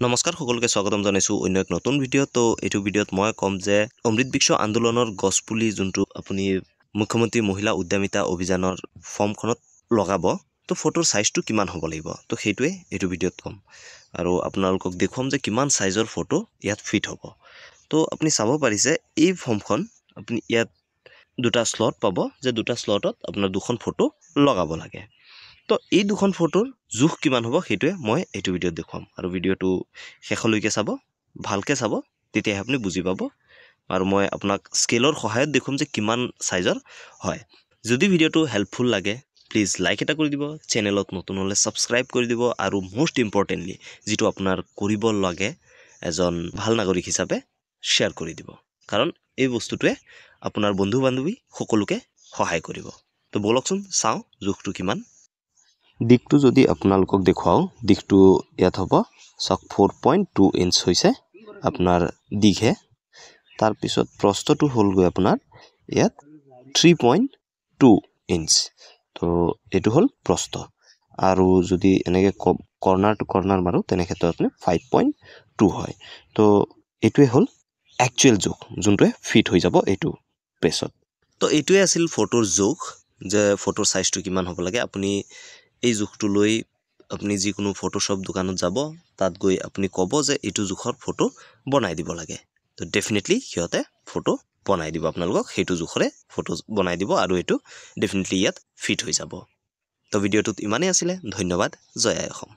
নমস্কাৰ, সকলোকে স্বাগতম জনাইছোঁ অন্য এক নতুন ভিডিঅ'। তো এইটো ভিডিঅ'ত মই ক'ম যে অমৃত বিশ্ব আন্দোলনৰ গছপুলি যোনটো আপুনি মুখ্যমন্ত্ৰী মহিলা উদ্যমিতা অভিযানৰ ফৰ্মখনত লগাব, তো ফটোৰ চাইজটো কিমান হ'ব লাগিব, তো সেইটোৱে এইটো ভিডিঅ'ত ক'ম আৰু আপোনালোকক দেখুৱাম যে কিমান চাইজৰ ফটো ইয়াত ফিট হ'ব। তো আপুনি চাব পাৰিছে এই ফৰ্মখন, আপুনি ইয়াত দুটা শ্লট পাব, যে দুটা শ্লটত আপোনাৰ দুখন ফটো লগাব লাগে। তো এই দুখন ফটোৰ জোখ কিমান হ'ব সেইটোৱে মই এইটো ভিডিঅ'ত দেখুৱাম আৰু ভিডিঅ'টো শেষলৈকে চাব, ভালকৈ চাব, তেতিয়াহে আপুনি বুজি পাব। আৰু মই আপোনাক স্কেলৰ সহায়ত দেখুৱাম যে কিমান চাইজৰ হয়। যদি ভিডিঅ'টো হেল্পফুল লাগে, প্লিজ লাইক এটা কৰি দিব, চেনেলত নতুন হ'লে ছাবস্ক্ৰাইব কৰি দিব আৰু মষ্ট ইম্পৰ্টেণ্টলি যিটো আপোনাৰ কৰিব লাগে এজন ভাল নাগৰিক হিচাপে, শ্বেয়াৰ কৰি দিব, কাৰণ এই বস্তুটোৱে আপোনাৰ বন্ধু বান্ধৱী সকলোকে সহায় কৰিব। তো ব'লকচোন চাওঁ জোখটো কিমান। দিশটো যদি আপোনালোকক দেখুৱাওঁ, দিশটো ইয়াত হ'ব, চাওক, 4.2 ইঞ্চ হৈছে আপোনাৰ দীঘে। তাৰপিছত প্ৰস্থটো হ'লগৈ আপোনাৰ ইয়াত 3.2 ইঞ্চ। তো এইটো হ'ল প্ৰস্থ। আৰু যদি এনেকৈ কৰ্ণাৰ টু কৰ্ণাৰ মাৰোঁ, তেনে ক্ষেত্ৰত আপুনি 5.2 হয়। তো এইটোৱে হ'ল একচুৱেল জোখ যোনটোৱে ফিট হৈ যাব এইটো পেজত। তো এইটোৱে আছিল ফটোৰ জোখ, যে ফটোৰ চাইজটো কিমান হ'ব লাগে। আপুনি এই জোখটো লৈ আপুনি যিকোনো ফটোশ্বপ দোকানত যাব, তাত গৈ আপুনি ক'ব যে এইটো জোখৰ ফটো বনাই দিব লাগে। তো ডেফিনেটলি সিহঁতে ফটো বনাই দিব আপোনালোকক, সেইটো জোখৰে ফটো বনাই দিব আৰু এইটো ডেফিনেটলি ইয়াত ফিট হৈ যাব। তো ভিডিঅ'টোত ইমানেই আছিলে। ধন্যবাদ। জয় আই অসম।